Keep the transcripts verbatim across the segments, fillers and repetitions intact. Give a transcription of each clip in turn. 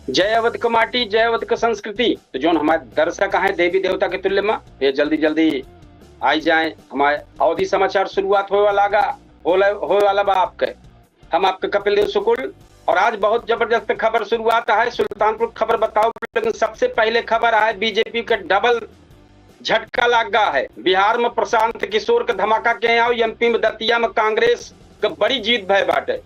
जय अवध क माटी, जय अवध क संस्कृति। तो जौन हमारे दर्शक हैं देवी देवता के तुल्य में, ये जल्दी जल्दी आई जाए। हमारे अवधी समाचार शुरुआत होए वाला गा, होले-, होए वाला बा आपके। हम आपके कपिल देव शुक्ल, और आज बहुत जबरदस्त खबर शुरुआत है। सुल्तानपुर खबर बताओ, लेकिन सबसे पहले खबर है बीजेपी के डबल झटका लाग गा है। बिहार में प्रशांत किशोर के धमाका के आओ, एमपी में दतिया में कांग्रेस के बड़ी जीत भय बाटे।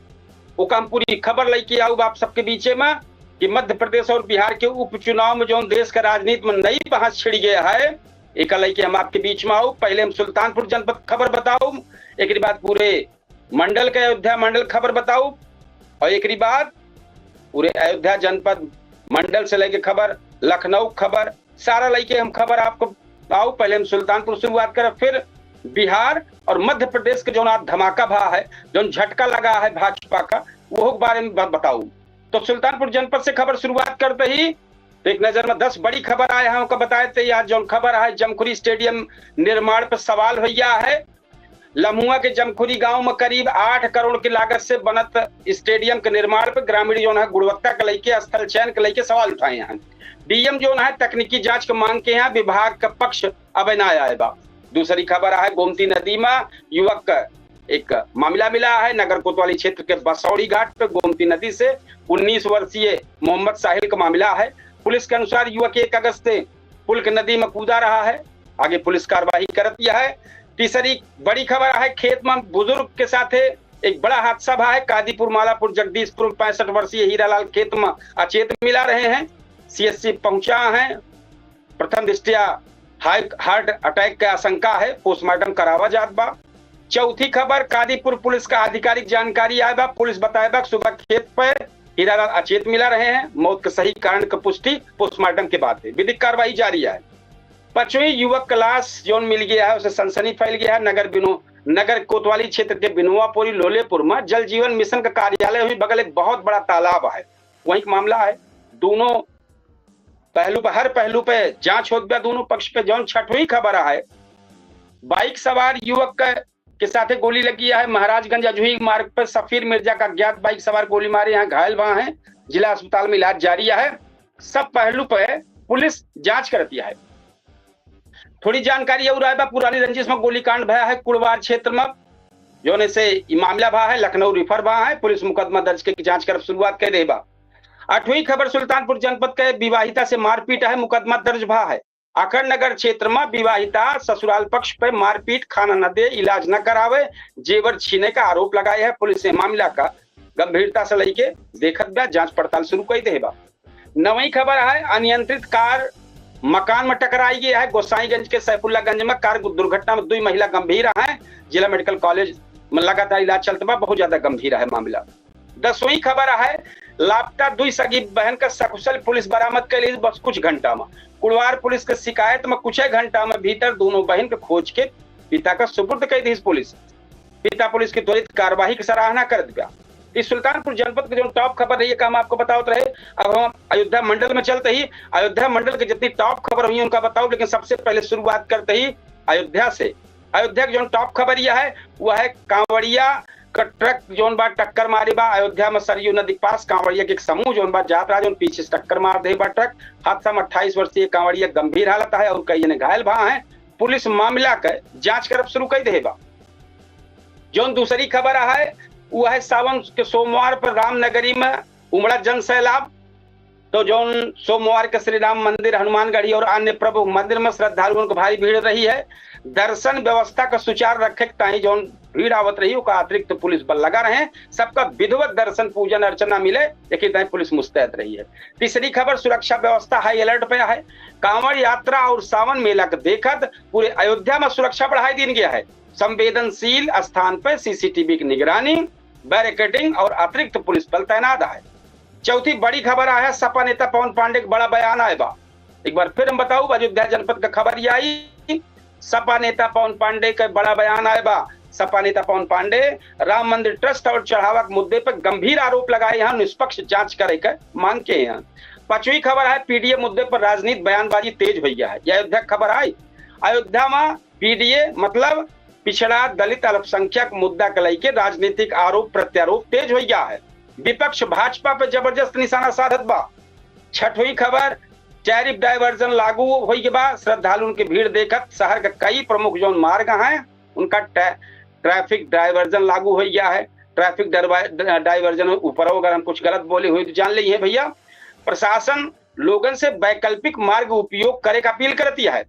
ओका हम पूरी खबर लेके आऊब आप सबके बीचे में कि मध्य प्रदेश और बिहार के उपचुनाव में जौन देश के राजनीति में नई पहास छिड़ गया है, एका लेके हम आपके बीच में आऊब। पहले हम सुल्तानपुर जनपद खबर बताऊब, एकरी बाद पूरे मंडल के अयोध्या मंडल खबर बताऊब, और एकरी बाद पूरे अयोध्या जनपद मंडल से लेके खबर, लखनऊ खबर, सारा लेके हम खबर आपको बताऊब। पहले हम सुल्तानपुर शुरुआत करब, फिर बिहार और मध्य प्रदेश के जौन आज धमाका भा है, जौन झटका लगा है भाजपा का, वो के बारे में ब-, बताऊब। तो सुल्तानपुर जनपद से खबर शुरुआत करते ही तो एक नजर में दस बड़ी खबर आए हैं, उनका बताए थे। आज जौन खबर है, जमखुरी स्टेडियम निर्माण पर सवाल भैया है। लम्हुआ के जमखुरी गांव में करीब आठ करोड़ की लागत से बनत स्टेडियम के निर्माण पर ग्रामीण जौन है गुणवत्ता के लेके, स्थल चयन के लेके सवाल उठाए हैं। डीएम जौन है तकनीकी जांच के मांग के हैं, विभाग का पक्ष अब ना आए बा। दूसरी खबर है, गोमती नदी में युवक का एक मामला मिला है। नगर कोतवाली क्षेत्र के बसौड़ी घाट पे गोमती नदी से उन्नीस वर्षीय मोहम्मद साहिल का मामला है। पुलिस के अनुसार युवक एक अगस्त से पुल के नदी में कूदा रहा है। आगे पुलिस कार्रवाई करत यह है। तीसरी बड़ी खबर है, खेत में बुजुर्ग के साथे एक बड़ा हादसा भा है। कादीपुर मालापुर जगदीशपुर में पैंसठ वर्षीय हीरालाल खेत में अचेत मिला रहे हैं। सीएचसी पहुंचा है। प्रथम दृष्टिया हाई-, हार्ट अटैक के आशंका है, पोस्टमार्टम करावा जात बा। चौथी खबर, कादीपुर पुलिस का आधिकारिक जानकारी आए बा। पुलिस बताए बा, सुबह खेत पे हीरालाल अचेत मिला रहे हैं। मौत के सही कारण के पुष्टि पोस्टमार्टम के बाद है। विधिक कार्रवाई जारी है। पांचवी युवक का लाश जौन मिल गया है, उसे सनसनी फैल गया है। नगर बिनो-, नगर कोतवाली क्षेत्र के बिनुआपुरी लोलेपुर में जल जीवन मिशन का कार्यालय हुई बगल एक बहुत बड़ा तालाब है, वहीं का मामला है। दोनों पहलू पे, हर पहलू पे जांच होत बा दोनों पक्ष पे। जौन छठवीं खबर है, बाइक सवार युवक के, के साथे गोली लगी है। महाराजगंज अजोही मार्ग पर सफीर मिर्जा का अज्ञात बाइक सवार गोली मारे यहाँ घायल भा हैं। जिला अस्पताल में इलाज जारी है। सब पहलू पे पुलिस जांच करती है। थोड़ी जानकारी और आए बा, पुरानी रंजिश में गोलीकांड भया है कुड़वार क्षेत्र में, जौने से ई मामला भा है, लखनऊ रिफर भा है। पुलिस मुकदमा दर्ज के जांच करब शुरुआत कर रही बा। आठवीं खबर, सुल्तानपुर जनपद के विवाहिता से मारपीट है, मुकदमा दर्ज भा है। अखंड नगर क्षेत्र में विवाहिता ससुराल पक्ष पे मारपीट, खाना न दे, इलाज न करावे, जेवर छीने का आरोप लगाए है। पुलिस ने मामला का गंभीरता से लेके देखत बा, जांच पड़ताल शुरू कर दे बा। नवी खबर है, अनियंत्रित कार मकान में टकराई गई है। गोसाईगंज के सैफुल्लागंज में कार दुर्घटना में दुई महिला गंभीर हैं। जिला मेडिकल कॉलेज में लगातार इलाज चलत बा, बहुत ज्यादा गंभीर है मामला। दसवीं खबर है, लापता दुई सगी बहन का सकुशल पुलिस बरामद कर ली बस कुछ घंटा में। कुड़वार पुलिस के शिकायत में कुछ घंटा में भीतर दोनों बहन के खोज के पिता का सुपुर्द कर दी पुलिस। पिता पुलिस की त्वरित कार्यवाही की सराहना कर दिया। इस सुल्तानपुर जनपद के जो टॉप खबर रही है, हम आपको बतावत रहे। अब हम अयोध्या मंडल में चलते ही अयोध्या मंडल के जितनी टॉप खबर हुई उनका बताऊं, लेकिन सबसे पहले शुरुआत करते ही अयोध्या से। अयोध्या की जो टॉप खबर यह है, वह है कांवड़िया का ट्रक जौन बा टक्कर मारी बा। अयोध्या में सरयू नदी के पास कांवड़िया के एक समूह जौन बा जात रहा, जौन पीछे से टक्कर मार दे बा ट्रक। हादसा में अट्ठाईस वर्षीय कांवड़िया गंभीर हालत है और कई जने घायल भा हैं। पुलिस मामला के जांच करब शुरू कर दे बा। जौन दूसरी खबर है, वो है सावन के सोमवार पर रामनगरी में उमड़ा जन सैलाब। तो जौन सोमवार के श्री राम मंदिर, हनुमानगढ़ी और अन्य प्रमुख मंदिर में श्रद्धालुओं की भारी भीड़ रही है। दर्शन व्यवस्था का सुचारू रखे के ताई जौन भीड़ आवत रही, ओका अतिरिक्त पुलिस बल लगा रहे हैं। सबका विधिवत दर्शन पूजन अर्चना मिले, एकरे ताई पुलिस मुस्तैद रही है। तीसरी खबर, सुरक्षा व्यवस्था हाई अलर्ट पे है। कांवड़ यात्रा और सावन मेला के देखत पूरे अयोध्या में सुरक्षा बढ़ाई दीन गया है। संवेदनशील स्थान पर सीसीटीवी की निगरानी, बैरिकेडिंग और अतिरिक्त पुलिस बल तैनात है। चौथी बड़ी खबर आया है, सपा नेता पवन पांडे का बड़ा बयान आए बा। एक बार फिर हम बताऊं, अयोध्या जनपद का खबर ये आई, सपा नेता पवन पांडे का बड़ा बयान आए बा। सपा नेता पवन पांडे राम मंदिर ट्रस्ट और चढ़ावा के मुद्दे पर गंभीर आरोप लगाए हैं, निष्पक्ष जांच करे के मांग के हैं। पांचवी खबर है, पीडीए मुद्दे पर राजनीति बयानबाजी तेज हो गया है। यह अयोध्या की खबर आई। अयोध्या में पीडीए मतलब पिछड़ा दलित अल्पसंख्यक मुद्दा के लेके राजनीतिक आरोप प्रत्यारोप तेज हो गया है। विपक्ष भाजपा पे जबरदस्त निशाना साधत बा। छठवीं खबर, टैरिफ डायवर्जन लागू होइ गया बा। श्रद्धालुअन के भीड़ देखत शहर के कई प्रमुख जौन मार्ग हैं, उनका ट्रै-, ट्रैफिक डायवर्जन लागू होइ गया है। ट्रैफिक डरवा-, डायवर्जन ऊपर, अगर हम कुछ गलत बोले हुए तो जान ली है भैया। प्रशासन लोगन से वैकल्पिक मार्ग उपयोग करे का अपील करती है।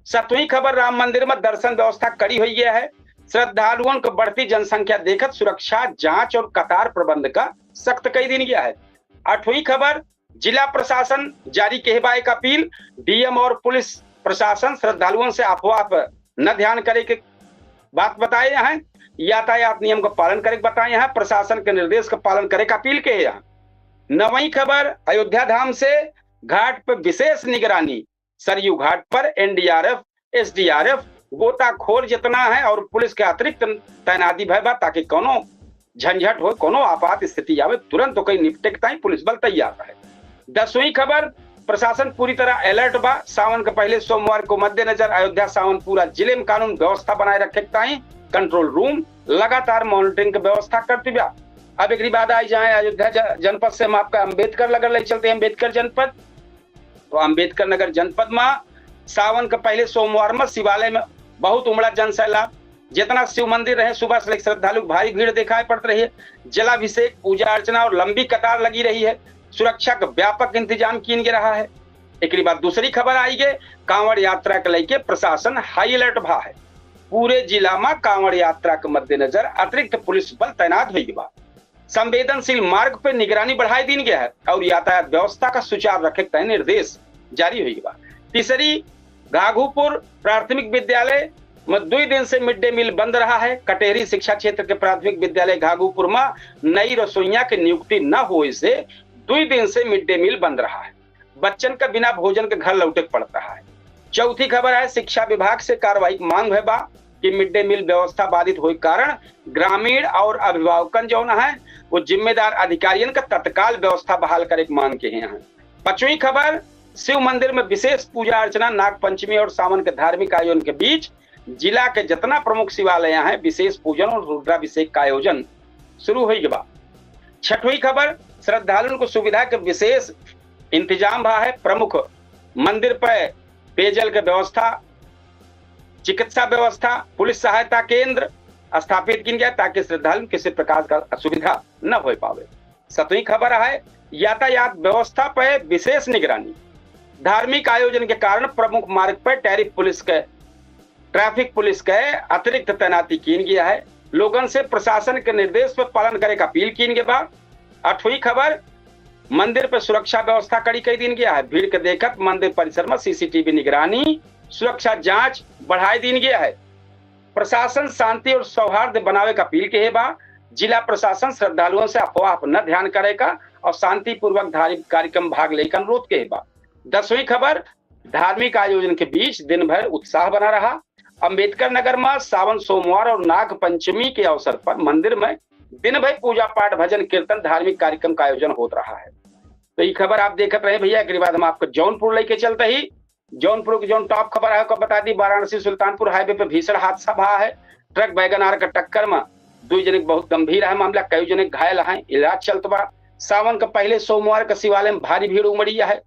सतवीं खबर, राम मंदिर में दर्शन व्यवस्था कड़ी होइ गया है। श्रद्धालुअन को बढ़ती जनसंख्या देखत सुरक्षा, जांच और कतार प्रबंध का सख्त कई दीन गया है। आठवीं खबर, जिला प्रशासन जारी किहे बा एक अपील। डीएम और पुलिस प्रशासन श्रद्धालुअन से अफवाह पर न ध्यान करे के बात बताए हैं, यातायात नियम का पालन करे के बताए हैं, प्रशासन के निर्देश का पालन करे का अपील किहे हैं। नवई खबर, अयोध्या धाम से घाट पर विशेष निगरानी, सरयू घाट पर एनडीआरएफ, एसडीआरएफ, गोताखोर जितना है और पुलिस के अतिरिक्त तैनाती भय बा, ताकि कोनो झंझट हो, कोनो आपात स्थिति आवे, तुरंत ओकरे निपटे के ताईं पुलिस बल तैयार रहे। दसवीं खबर, प्रशासन पूरी तरह अलर्ट बा। सावन के पहले सोमवार को मद्देनजर अयोध्या सावन पूरा जिले में कानून व्यवस्था बनाए रखे के ताईं कंट्रोल रूम लगातार मॉनिटरिंग के व्यवस्था करती बा। अब एकरी बाद आई जाए अयोध्या ज-, जनपद से हम आपका अम्बेडकर नगर ले चलते हैं, अम्बेडकर जनपद। तो अम्बेडकर नगर जनपद में सावन के पहले सोमवार में शिवालय में बहुत उमड़ा जनसैलाब। जितना शिव मंदिर रहे, सुबह से लेकर श्रद्धालु के भारी भीड़ दिखाई पड़त रही है। जलाभिषेक, पूजा अर्चना और लंबी कतार लगी रही है। सुरक्षा का व्यापक इंतजाम कीन गया रहा है। एकरी बाद दूसरी खबर आई है, कांवड़ यात्रा के लेके प्रशासन हाई अलर्ट भा है। पूरे जिला में कांवड़ यात्रा के मद्देनजर अतिरिक्त पुलिस बल तैनात होइ गया बा। संवेदनशील मार्ग पे निगरानी बढ़ाई दीन गया है और यातायात व्यवस्था का सुचारू रखे के ताईं निर्देश जारी होइ गया बा। तीसरी, घाघूपुर प्राथमिक विद्यालय में दुई दिन से मिड डे मील बंद रहा है। कटेहरी शिक्षा क्षेत्र के प्राथमिक विद्यालय घाघूपुर में नई रसोइया के नियुक्ति न होए से दुई दिन से मिड डे मील बंद रहा है। बच्चन का बिना भोजन के घर लौटे के पड़ता है। चौथी खबर है, शिक्षा विभाग से कार्रवाई की मांग है बा कि मिड डे मील व्यवस्था बाधित होए के कारण ग्रामीण और अभिभावकन जौन है, वो जिम्मेदार अधिकारियन का तत्काल व्यवस्था बहाल करे के मांग किहे हैं। पांचवी खबर, शिव मंदिर में विशेष पूजा अर्चना, नाग पंचमी और सावन के धार्मिक आयोजन के बीच जिला के जितना प्रमुख शिवालय हैं, विशेष पूजन और रुद्राभिषेक का आयोजन शुरू होइ गया बा। छठवीं खबर, श्रद्धालुअन को सुविधा के विशेष इंतजाम भा है। प्रमुख मंदिर पर पेयजल के व्यवस्था, चिकित्सा व्यवस्था, पुलिस सहायता केंद्र स्थापित कीन गया, ताकि श्रद्धालु किसी प्रकार का असुविधा न होइ पावे। सतवीं खबर है, यातायात व्यवस्था पर विशेष निगरानी। धार्मिक आयोजन के कारण प्रमुख मार्ग पर टैरिफ पुलिस के, ट्रैफिक पुलिस के अतिरिक्त तैनाती कीन गया है। लोगन से प्रशासन के निर्देश पर पालन करे का अपील कीन गया बा। आठवीं खबर, मंदिर पर सुरक्षा व्यवस्था कड़ी कई दीन गया है। भीड़ के देखत मंदिर परिसर में सीसीटीवी निगरानी, सुरक्षा जांच बढ़ाई दीन गया है। प्रशासन शांति और सौहार्द बनावे का अपील किहे बा। जिला प्रशासन श्रद्धालुअन से अफवाह पर न ध्यान करे का और शांतिपूर्वक धार्मिक कार्यक्रम भाग लेके अनुरोध किहे बा। दसवीं खबर, धार्मिक आयोजन के बीच दिन भर उत्साह बना रहा। अम्बेडकर नगर में सावन सोमवार और नाग पंचमी के अवसर पर मंदिर में दिन भर पूजा पाठ, भजन कीर्तन, धार्मिक कार्यक्रम का आयोजन होत रहा है। तो ई खबर आप देखत रहे भैया। एकरी बाद हम आपको जौनपुर लेके चलते ही जौनपुर के जौन टॉप खबर है, ओकर बता दी, वाराणसी सुल्तानपुर हाईवे पे भीषण हादसा भा है। ट्रक वैगन आर के टक्कर में दुई जने के बहुत गंभीर है मामला, कई जने घायल हैं, इलाज चलत बा। सावन के पहले सोमवार के शिवालय में भारी भीड़ उमड़ी है।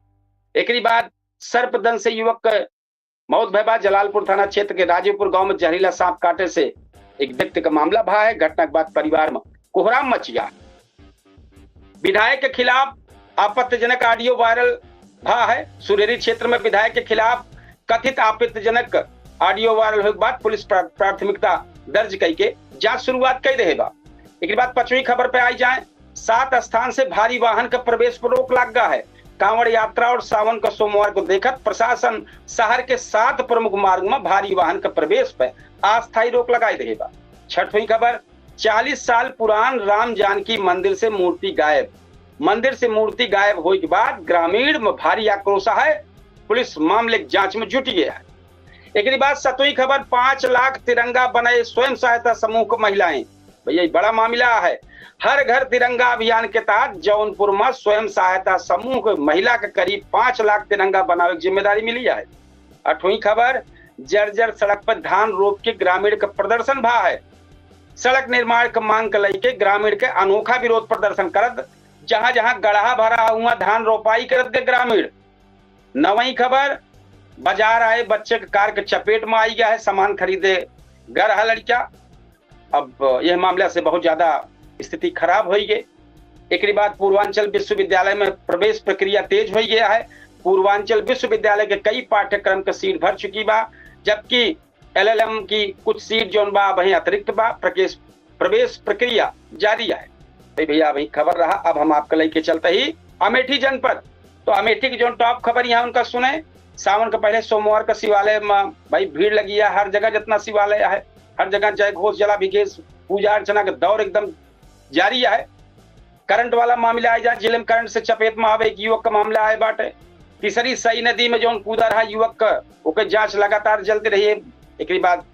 एकरी बाद सर्पदंश से युवक के मौत भय बा। जलालपुर थाना क्षेत्र के राजीवपुर गांव में जहरीला सांप काटे से एक व्यक्ति का मामला भा है। घटना के बाद परिवार में कोहराम मच गया। विधायक के खिलाफ आपत्तिजनक ऑडियो वायरल भा है। सुरेरी क्षेत्र में विधायक के खिलाफ कथित आपत्तिजनक ऑडियो वायरल होए के बाद पुलिस प्रा-, प्राथमिकता दर्ज करके जांच शुरुआत कर रहे बा। एक बाद पांचवी खबर पे आई जाए, सात स्थान से भारी वाहन का प्रवेश पर रोक लग गया है। कांवड़ यात्रा और सावन का सोमवार को देखत प्रशासन शहर के सात प्रमुख मार्ग में भारी वाहन का प्रवेश पर अस्थायी रोक लगाई रहे बा। छठवीं खबर, चालीस साल पुरान राम जानकी मंदिर से मूर्ति गायब। मंदिर से मूर्ति गायब होए के बाद ग्रामीण में भारी आक्रोश है। पुलिस मामले की जांच में जुटी है। एकरी बाद सतवीं खबर, पाँच लाख तिरंगा बनाए स्वयं सहायता समूह को महिलाएं। भैया, ये बड़ा मामला है। हर घर तिरंगा अभियान के तहत जौनपुर में स्वयं सहायता समूह के महिला के करीब पाँच लाख तिरंगा बनावे की जिम्मेदारी मिली है। आठवीं खबर, जर्जर सड़क पर धान रोप के ग्रामीण का प्रदर्शन भा है। सड़क निर्माण के मांग के लेके ग्रामीण के अनोखा विरोध प्रदर्शन करत जहाँ जहाँ गड़हा भरा हुआ धान रोपाई करत के ग्रामीण। नवई खबर, बाजार आए बच्चे के कार के चपेट में आई गया है, सामान खरीदे गर है लड़का। अब यह मामला से बहुत ज्यादा स्थिति खराब होई गई। एकरी बाद पूर्वांचल विश्वविद्यालय में प्रवेश प्रक्रिया तेज हो गया है। पूर्वांचल विश्वविद्यालय के कई पाठ्यक्रम के सीट भर चुकी बा, जबकि एलएलएम की कुछ सीट जौन बा वहीं अतिरिक्त बा। प्रकेश प्रवेश प्रक्रिया जारी है। भाई भैया, वही खबर रहा। अब हम आपके लेके चलते ही अमेठी जनपद, तो अमेठी की जौन टॉप खबर यहाँ उनका सुने। सावन के पहले सोमवार का शिवालय में भाई भीड़ लगी है, हर जगह जितना शिवालय है, हर जगह जय घोष, जलाभिषेक, पूजा अर्चना के दौर एकदम जारी है। करंट वाला मामला आए, जहाँ जिले में करंट से चपेट में आवे एक युवक का मामला आए बाटे। तीसरी सई नदी में जौन कूदा रहा युवक का, ओके जांच लगातार चलती रही है। एकरी बाद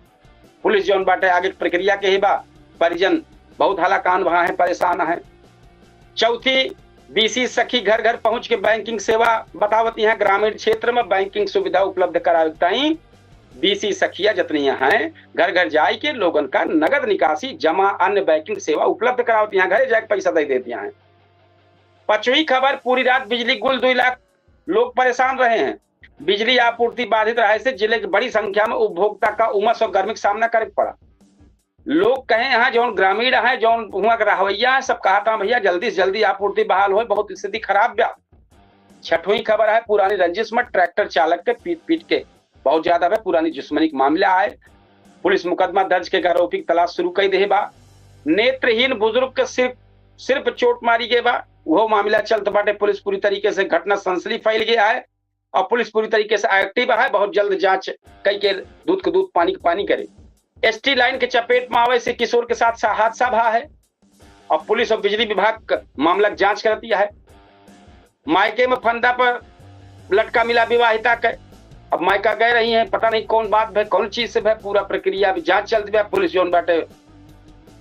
पुलिस जौन बाटे आगे के प्रक्रिया के ही बा। परिजन बहुत हलाकान वहाँ है, परेशान है। चौथी, बीसी सखी घर घर पहुँच के बैंकिंग सेवा बतावत यहाँ ग्रामीण क्षेत्र में बैंकिंग सुविधा उपलब्ध करावे ताई बीसी सखिया जतनी हैं घर घर जाए के लोगन का नगद निकासी जमा अन्य बैंकिंग सेवा उपलब्ध करावत यहाँ घरे जाके पैसा दे देती हैं। पांचवी खबर, पूरी रात बिजली गुल, दो लाख लोग परेशान रहे हैं। बिजली आपूर्ति बाधित रहे से जिले की बड़ी संख्या में उपभोक्ता का उमस और गर्मी का सामना करे के पड़ा। लोग कहे हैं, जौन ग्रामीण है, जौन हुआ के रहवैया है, सब कहा था, "भैया, जल्दी से जल्दी आपूर्ति बहाल होए, बहुत स्थिति खराब बा।" छठवीं खबर है, पुरानी रंजिश में ट्रैक्टर चालक के पीट पीट के बहुत ज्यादा है पुरानी दुश्मनी के मामला आए। पुलिस मुकदमा दर्ज के आरोपी की तलाश शुरू कर दे बा। नेत्रहीन बुजुर्ग के सिर सिर पे चोट मारी गई बा, वो मामला चलत बाटे। पुलिस पूरी तरीके से घटना सनसनी फैल गया है और पुलिस पूरी तरीके से एक्टिव है। बहुत जल्द जांच कई के दूध के दूध, पानी के पानी करे। एसटी लाइन के चपेट में आवे से किशोर के साथ सा-, हादसा भा है और पुलिस और बिजली विभाग क-, मामला के जांच करती है। मायके में फंदा पर लटका मिला विवाहिता के। अब मायका गए रही हैं, पता नहीं कौन बात भे, कौन चीज से भे, पूरा प्रक्रिया अभी जांच चलत बा। पुलिस जौन बाटे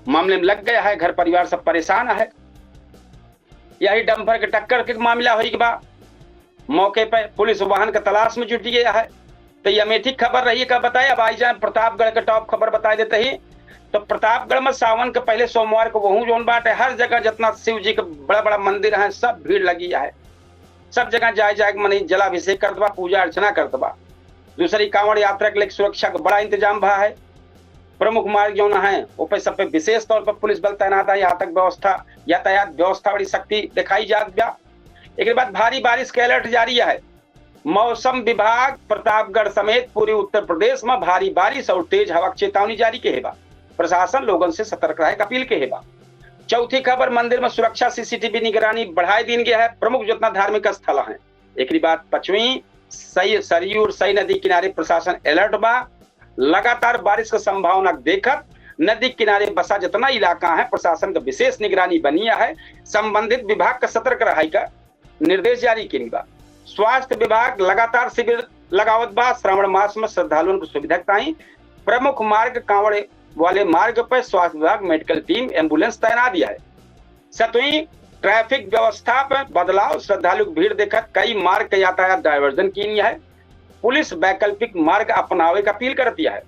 मामले में लग गया है, घर परिवार सब परेशान है। यही डंपर के टक्कर के मामला होई के बा। मौके पर पुलिस वाहन के तलाश में जुट गया है। तो ये अमेठी खबर रही का बताए। अब आई जाए प्रतापगढ़ के टॉप खबर बताए देते ही, तो प्रतापगढ़ में सावन के पहले सोमवार को वहू जौन बाटे हर जगह जितना शिव जी के बड़ा बड़ा मंदिर है, सब भीड़ लगी है। सब जगह जाए जाए के मनई जलाभिषेक करत बा, पूजा अर्चना करत बा। दूसरी, कांवड़ यात्रा के लिए सुरक्षा का बड़ा इंतजाम भा है। प्रमुख मार्ग जौन है, ओपे सब पे विशेष तौर पर पुलिस बल तैनात है। यातायात व्यवस्था, यातायात व्यवस्था बड़ी सख्ती दिखाई जात बा। एकरे बाद भारी बारिश के अलर्ट जारी है। मौसम विभाग प्रतापगढ़ समेत पूरे उत्तर प्रदेश में भारी बारिश और तेज हवा की चेतावनी जारी के हेबा। प्रशासन लोगन से सतर्क रहे के अपील के हेबा। चौथी खबर, मंदिर में सुरक्षा, सीसीटीवी निगरानी बढ़ाए दीन गया है। प्रमुख जितना धार्मिक स्थल हैं। एकरी बाद पचवीं, सई-, सरयू और सई नदी किनारे प्रशासन अलर्ट बा। लगातार बारिश के संभावना देखत नदी किनारे बसा जितना इलाका है, प्रशासन का विशेष निगरानी बनिया है। संबंधित विभाग का सतर्क रहाई का निर्देश जारी किन बा। स्वास्थ्य विभाग लगातार शिविर लगावत बा। श्रावण मास में श्रद्धालुअन को सुविधा ताई प्रमुख मार्ग कांवड़ वाले मार्ग पर स्वास्थ्य विभाग मेडिकल टीम एम्बुलेंस तैनात दिया है। सतवीं, ट्रैफिक व्यवस्था पर बदलाव, श्रद्धालु की भीड़ देखत कई मार्ग के यातायात डायवर्जन कीन है। पुलिस वैकल्पिक मार्ग अपनावे का अपील करती है।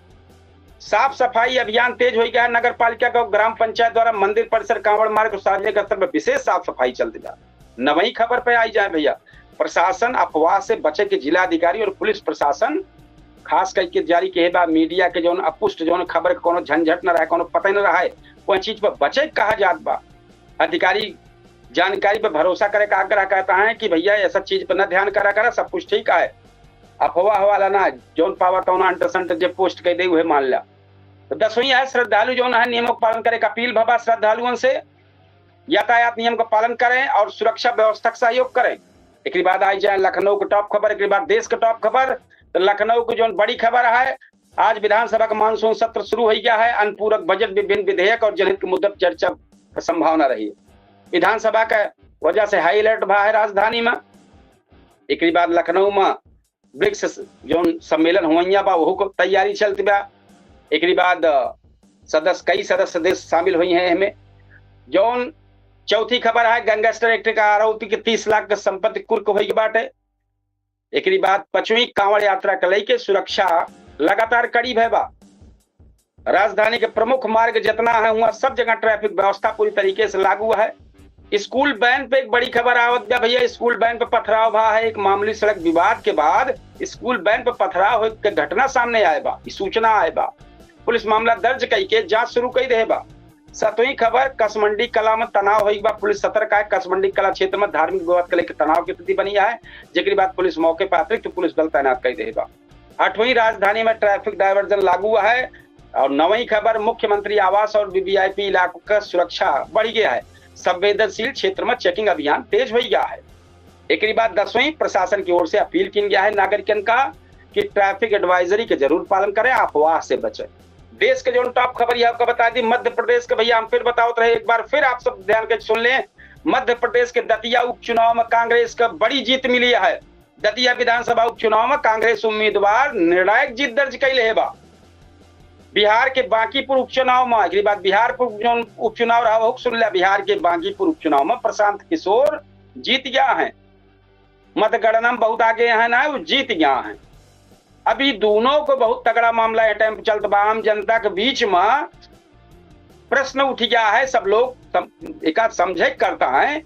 साफ सफाई अभियान तेज हो गया है। नगर पालिका का ग्राम पंचायत द्वारा मंदिर परिसर, कांवड़ मार्ग और सार्वजनिक स्थल पर विशेष साफ सफाई चलती जा। नवई खबर पे आई जाए भैया, प्रशासन अफवाह से बचे के जिला अधिकारी और पुलिस प्रशासन खास करके जारी के बा मीडिया के जौन अपुष्ट जौन खबर के कोनो झंझट न रहे, कोनो पता ही न रहे, कोई चीज पर बचे के कहा जात बा। अधिकारी जानकारी पर भरोसा करे का आग्रह करता है कि भैया ऐसा चीज पर न ध्यान करा करा, सब कुछ ठीक है, अफवाह वाला ना, जौन पावा तौन अंट संट जे पोस्ट कर दे उहे मान ला। तो दसवीं है, श्रद्धालु जौन है नियमों का पालन करे का अपील भबा श्रद्धालुओं से, यातायात नियम का पालन करें और सुरक्षा व्यवस्था का सहयोग करें। एकरी बाद आई जाए लखनऊ के टॉप खबर, एकरी बाद देश के टॉप खबर। तो लखनऊ की जौन बड़ी खबर है, आज विधानसभा का मानसून सत्र शुरू हो गया है। अनुपूरक बजट, विभिन्न विधेयक और जनहित के मुद्दे पर चर्चा की संभावना रही। विधानसभा के वजह से हाई अलर्ट भा है राजधानी में। एकरी बाद लखनऊ में ब्रिक्स जौन सम्मेलन हुआ बा, वहू को तैयारी चलत बा। एकरी बाद, अ, सदस्य, कई सदस्य देश शामिल हुई हैं एहमे। जौन चौथी खबर है, गैंगस्टर एक्ट का आरोपी के तीस लाख के संपत्ति कुर्क होई के बाटे। एकरी बाद पचवीं, कांवड़ यात्रा के लेके सुरक्षा लगातार कड़ी भय बा। राजधानी के प्रमुख मार्ग जितना है, हुआ सब जगह ट्रैफिक व्यवस्था पूरी तरीके से लागू है। स्कूल वैन पे एक बड़ी खबर आवत बा भैया। स्कूल वैन पे पथराव भा है। एक मामूली सड़क विवाद के बाद स्कूल वैन पे पथराव होए के घटना सामने आए बा, ई सूचना आए बा। पुलिस मामला दर्ज कई के जांच शुरू कई देहे बा। सतवीं खबर, कसमंडी कला में तनाव होई बा, पुलिस सतर्क है। कसमंडी कला क्षेत्र में धार्मिक विवाद के लेके तनाव की स्थिति बनी है, जेकरी बाद पुलिस मौके पर अतिरिक्त पुलिस बल तैनात कई देहे बा। आठवीं, राजधानी में ट्रैफिक डायवर्जन लागू है। और नवीं खबर, मुख्यमंत्री आवास और वीवीआईपी इलाकों का सुरक्षा बढ़ गया है, संवेदनशील क्षेत्र में चेकिंग अभियान तेज हो गया है। एकरी बाद दसवीं, प्रशासन की ओर से अपील किन गया है नागरिकन का कि ट्रैफिक एडवाइजरी के जरूर पालन करें, अफवाह से बचें। देश के जौन टॉप खबर यह आपका बता दी, मध्य प्रदेश के भैया हम फिर बतावत रहे, एक बार फिर आप सब ध्यान के सुन लें। मध्य प्रदेश के दतिया उपचुनाव में कांग्रेस का बड़ी जीत मिली है। दतिया विधानसभा उपचुनाव में कांग्रेस उम्मीदवार निर्णायक जीत दर्ज कैले है बा। बिहार के बांकीपुर उपचुनाव में, एकरी बाद बिहार पर जौन उपचुनाव रहा, वहू सुन लिया। बिहार के बांकीपुर उपचुनाव में प्रशांत किशोर जीत गया है। मतगणना में बहुत आगे है ना, वो जीत गया है। अब ई दोनों को बहुत तगड़ा मामला है, टाइम पे चलत बा। आम जनता के बीच में प्रश्न उठ गया है, सब लोग सम-, एका समझे करता है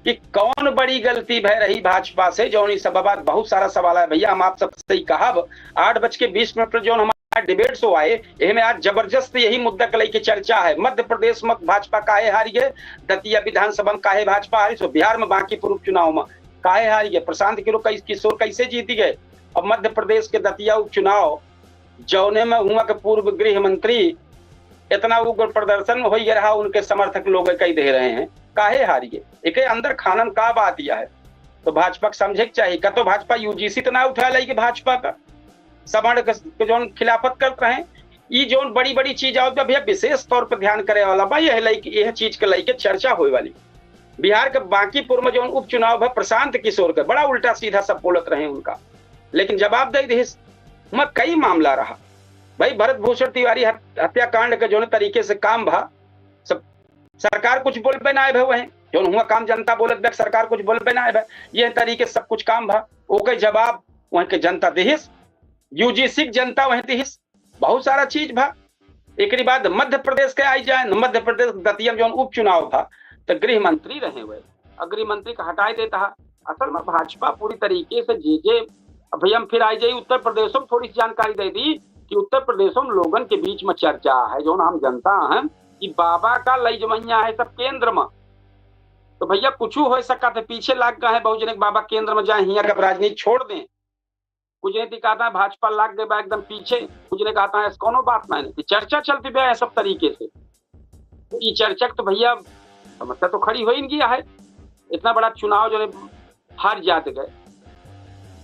कि कौन बड़ी गलती भय रही भाजपा से, जौन ई सब बात बहुत सारा सवाल है भैया। हम आप सबसे ही कहब, आठ बज के बीस मिनट पर जौन हमारा डिबेट शो आए, एहमे आज जबरदस्त यही मुद्दा के लेके चर्चा है। मध्य प्रदेश में भाजपा काहे हारी गए, दतिया विधानसभा में काहे भाजपा हारी, सो बिहार में बांकीपुर उपचुनाव में काहे हारी गए, प्रशांत किरो-, कै-, किशोर कैसे जीती गए। अब मध्य प्रदेश के दतिया उपचुनाव जौने में हुआ के पूर्व गृह मंत्री इतना उग्र प्रदर्शन हो गया रहा, उनके समर्थक लोग कई दे रहे हैं, काहे हारी गए, एके अंदर खानन का बात यह है। तो भाजपा के समझे के चाहिए, का तो भाजपा यूजीसी तो ना उठा लाई कि भाजपा का सवर्ण के, के जौन खिलाफत करत रहे, ई जौन बड़ी बड़ी चीज आवत बा भैया, विशेष तौर पर ध्यान करे वाला बा यह लइके, यह चीज के लइके चर्चा होए वाली। बिहार के बांकीपुर में जौन उपचुनाव भा प्रशांत किशोर के, बड़ा उल्टा सीधा सब बोलत रहे उनका, लेकिन जवाब दे दिहिस। मैं कई मामला रहा भाई, भरत भूषण तिवारी हत-, हत्याकांड के जौन तरीके से काम भा, सब सरकार कुछ बोलबे ना आए भा, वहीं जौन हुआ काम जनता बोलत बा, सरकार कुछ बोलबे ना आए भा, यह तरीके से सब कुछ काम भा। ओके जवाब वहीं के जनता दिहिस, यूजीसी के जनता वहीं दिहिस, बहुत सारा चीज भा। एकरी बाद मध्य प्रदेश के आई जाए, मध्य प्रदेश के दतिया में जौन उपचुनाव भा, तो गृह मंत्री रहे हुए, और गृह मंत्री का हटाए देता है। असल में भाजपा पूरी तरीके से जे जे, अब भैया हम फिर आई जाए उत्तर प्रदेशों में, थोड़ी सी जानकारी दे दी कि उत्तर प्रदेशों में लोगन के बीच में चर्चा है, जौन हम जनता हैं कि बाबा का लई जमैया है सब केंद्र में। तो भैया कुछ हो सकत है, पीछे लाग गए हैं बहुत जने के बाबा केंद्र में जाए, हियाँ का राजनीति छोड़ दें। कुछ जने कहता है भाजपा लाग गए बा एकदम पीछे, कुछ जने कहता है ऐसा कोनो बात नहीं, नहीं। चर्चा चलती बा है सब तरीके से। तो ई चर्चा के तो भैया समस्या तो खड़ी हो ही नहीं गया है। इतना बड़ा चुनाव जो है हार जाते गए,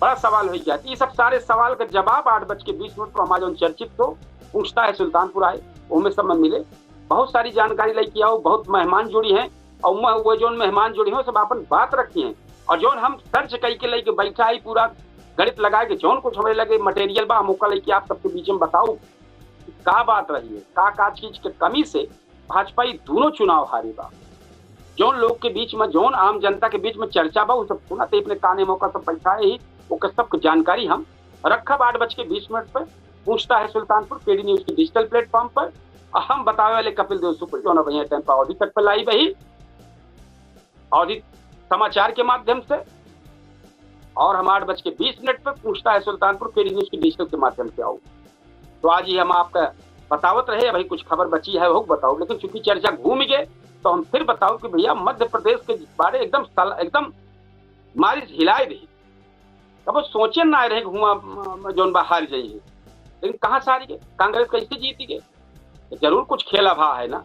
बड़ा सवाल हो गया। ये सब सारे सवाल का जवाब आठ बज के बीस मिनट पर हमारे जौन चर्चित हो, पूछता है सुल्तानपुर आए, वो में सब में मिले, बहुत सारी जानकारी लेके आओ, बहुत मेहमान जुड़ी हैं, और मैं वो जौन मेहमान जुड़ी हो सब अपन बात रखी हैं, और जौन हम सर्च कई के लेके बैठा है पूरा गणित लगा के जौन कुछ हमारे लगे मटेरियल बा हम ओका लेके आप सबके बीच में बताओ कि का बात रही है, का का चीज के कमी से भाजपा ई दोनों चुनाव हारी बा। जौन लोग के बीच में, जौन आम जनता के बीच में चर्चा बा, उ सब सुनत ही अपने काने में ओकर सब बैठा ही, ओकर सबके जानकारी हम रखब आठ बज के बीस मिनट पर। पूछता है सुल्तानपुर केडी न्यूज के डिजिटल प्लेटफॉर्म पर, और हम बतावे वाले कपिल देव शुक्ल जौन अब यहाँ टाइम पर अवधी तक पर लाइव ही, अवधी समाचार के माध्यम से, और हम आठ बज के बीस मिनट पर पूछता है सुल्तानपुर केडी न्यूज के डिजिटल के माध्यम से आओ। तो आज ही हम आपका बतावत रहे, अभी कुछ खबर बची है वो बताओ, लेकिन चूंकि चर्चा घूम गए तो हम फिर बताओ कि भैया मध्य प्रदेश के बारे एकदम सल-, एकदम मारिच हिलाए दे। कबो सोचे ना रहे कि हुआ म-, म-, जौन बा हार जाई है, लेकिन कहाँ से हारी गए, कांग्रेस कैसे जीती गए, तो जरूर कुछ खेला भा है ना।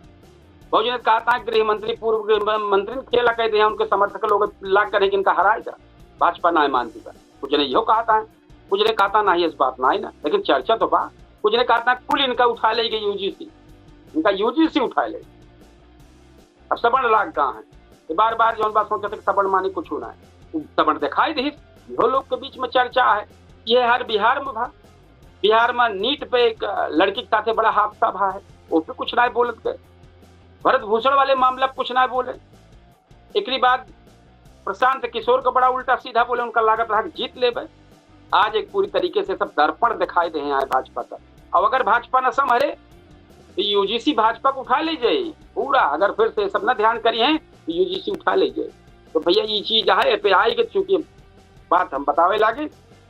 बहुत जने कहता है गृह मंत्री, पूर्व गृह मंत्री ने खेला कह दिया, उनके समर्थक लोग लाग कर कि इनका हराएगा, भाजपा ना मानती बा। कुछ जने यो कहता है, कुछ जने कहता नहीं, इस बात ना है ना, लेकिन चर्चा तो बा। कुछ जने कहता है कुल इनका उठा लेगी यूजीसी, इनका यूजीसी उठा लेगी। अब सवर्ण लाग कहाँ है? ये बार बार जौन बात सोचते कि सवर्ण माने कुछ ना है, उ सवर्ण दिखाई दे, इहो लोग के बीच में चर्चा है। ये हर बिहार में भा, बिहार में नीट पे एक, अ, लड़की के साथे बड़ा हादसा भा है, वो पे कुछ ना बोलत गए। भरत भूषण वाले मामला पे कुछ ना बोले। एकरी बाद प्रशांत किशोर का बड़ा उल्टा सीधा बोले, उनका लागत रहा कि जीत लेबे। आज एक पूरी तरीके से सब दर्पण दिखाई दे हैं भाजपा का। अब अगर भाजपा न संभरे तो यूजीसी भाजपा को उठा ले जाए पूरा। अगर फिर से सब न ध्यान करी हैं यूजीसी उठा ले जाए। तो भैया, ये चीज है, ए पे आई के चूंकि बात हम बतावे लागे।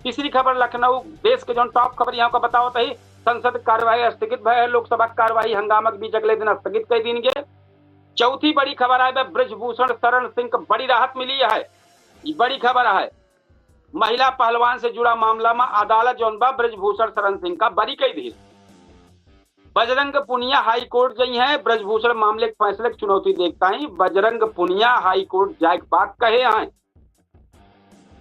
तीसरी खबर लखनऊ, देश के जौन टॉप खबर यहाँ का बतावत ही, संसद कार्यवाही स्थगित भय है, लोकसभा कार्यवाही हंगामा के बीच अगले दिन स्थगित कर दीन गए। चौथी बड़ी खबर आए बा, ब्रजभूषण शरण सिंह को बड़ी राहत मिली है, ये बड़ी खबर है। महिला पहलवान से जुड़ा मामला में अदालत जौन बा ब्रजभूषण शरण सिंह का बरी कई दी। बजरंग पुनिया हाई कोर्ट गई हैं, ब्रजभूषण मामले के फैसले की चुनौती देखता ही बजरंग पुनिया हाई कोर्ट जाए के बात कहे हैं।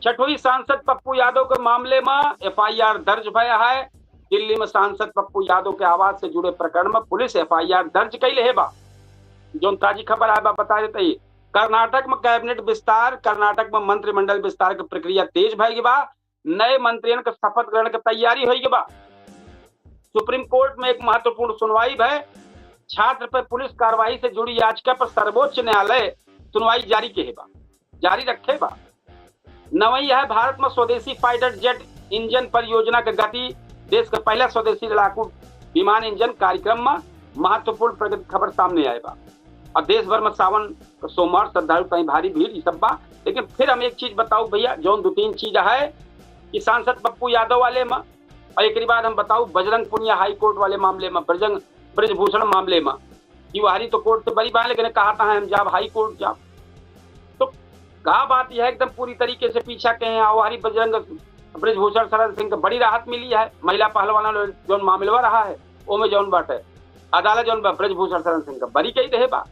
छठोई सांसद पप्पू यादव के मामले में एफआईआर दर्ज भया है। दिल्ली में सांसद पप्पू यादव के आवास से जुड़े प्रकरण में पुलिस एफआईआर दर्ज कैले है बा। जौन ताजी खबर आए बा बता देते ही, कर्नाटक में कैबिनेट विस्तार, कर्नाटक में मंत्रिमंडल विस्तार की प्रक्रिया तेज भई बा। नए मंत्रियन के शपथ ग्रहण की तैयारी होई बा। सुप्रीम कोर्ट में एक महत्वपूर्ण सुनवाई भय। छात्र पर पुलिस कार्रवाई से जुड़ी याचिका पर सर्वोच्च न्यायालय सुनवाई जारी के बा, जारी रखे बा। नवई है, भारत में स्वदेशी फाइटर जेट इंजन परियोजना के गति, देश के पहला स्वदेशी लड़ाकू विमान इंजन कार्यक्रम में महत्वपूर्ण प्रगति खबर सामने आए बा। और देश भर में सावन के सोमवार श्रद्धालु ताई भारी भीड़, ये सब बा। लेकिन फिर हम एक चीज बताऊ भैया, जौन दो तीन चीज है कि सांसद पप्पू यादव वाले में, और एक बाद हम बताऊ बजरंग पुनिया हाई कोर्ट वाले मामले में, बजरंग, ब्रजभूषण मामले में, कि वहारी तो कोर्ट से बरी बा, लेकिन कहा था हम जाब हाई कोर्ट जाब। तो का बात यह है, एकदम पूरी तरीके से पीछा के हैं, वहारी बजरंग, ब्रजभूषण शरण सिंह को बड़ी राहत मिली है। महिला पहलवानों ने जौन मामला रहा है, ओमे जौन बाटे अदालत जौन बा ब्रजभूषण शरण सिंह का बरी कई देहे बा।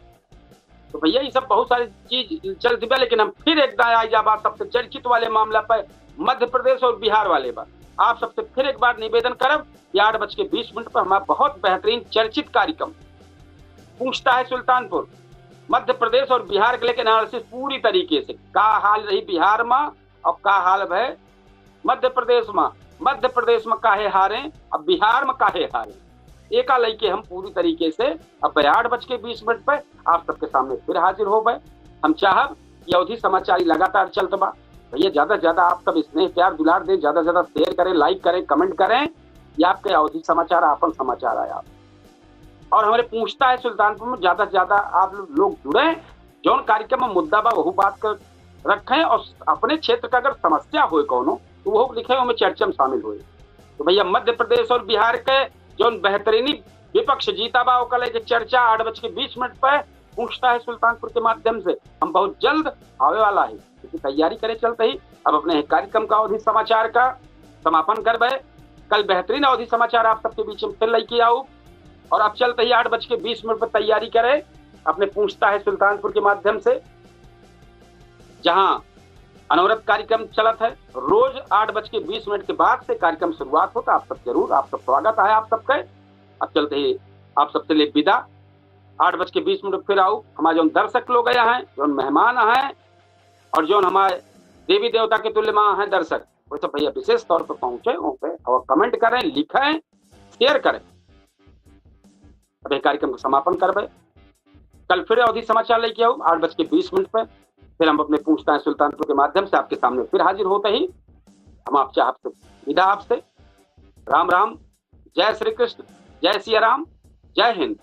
तो भैया, ये सब बहुत सारी चीज चलती बा, लेकिन हम फिर एक दाएं आई जा बात सबसे चर्चित वाले मामला पे, मध्य प्रदेश और बिहार वाले बा। आप सबसे फिर एक बार निवेदन करब कि आठ बज के बीस मिनट पर हमारा बहुत बेहतरीन चर्चित कार्यक्रम पूछता है सुल्तानपुर, मध्य प्रदेश और बिहार के लेके एनालिसिस पूरी तरीके से, का हाल रही बिहार में और का हाल भय मध्य प्रदेश में, मध्य प्रदेश में काहे हारे, अब बिहार में काहे हारे, एका लइके हम पूरी तरीके से अब आठ बज के बीस मिनट पे आप सबके सामने फिर हाजिर हो गए। हम चाहब कि अवधी समाचार ही लगातार चलत बा। भैया, ज्यादा से ज्यादा आप सब स्नेह, प्यार, दुलार दें, ज्यादा से ज्यादा शेयर करें, लाइक करें, कमेंट करें। ये आपके अवधी समाचार, आपन समाचार आया। और हमारे पूछता है सुल्तानपुर में ज्यादा से ज्यादा आप लोग जुड़े, जौन कार्यक्रम में मुद्दा बा वहू बात कर रखें, और अपने क्षेत्र का अगर समस्या होए कौनो तो वहू लिखें, ओमे चर्चा में शामिल होए। तो भैया, मध्य प्रदेश और बिहार के जौन बेहतरीनी विपक्ष जीता बा ओका लेके चर्चा आठ बज के बीस मिनट पे पूछता है सुल्तानपुर के माध्यम से हम बहुत जल्द आवे वाला है, क्योंकि तैयारी करे चलते ही अब अपने कार्यक्रम का अवधी समाचार का समापन करबे। कल बेहतरीन अवधी समाचार आप सबके बीच में फिर लेके आऊ। और अब चलते ही आठ बज के बीस मिनट पर तैयारी करें अपने पूछता है सुल्तानपुर के माध्यम से, जहां अनवरत कार्यक्रम चलत है। रोज आठ बज के बीस मिनट के बाद से कार्यक्रम शुरुआत होता। आप सब जरूर, आप सब स्वागत है आप सबके। अब चलते ही आप सबसे ले विदा। आठ बज के बीस मिनट फिर आऊ। हमारे जौन दर्शक लोग आया हैं, जौन मेहमान हैं और जौन हमारे देवी देवता के तुल्य माँ हैं दर्शक, वो सब भैया विशेष तौर पर पहुंचे, वहाँ पे और कमेंट करें, लिखें, शेयर करें। अब ये कार्यक्रम का समापन करबे। कल फिर अवधी समाचार लेके आऊ आठ बज के बीस मिनट पे। फिर हम अपने पूछता है सुल्तानपुर के माध्यम से आपके सामने फिर हाजिर होते ही हम आपसे, आपसे विदा आपसे। राम राम, जय श्री कृष्ण, जय सिया राम, जय हिंद।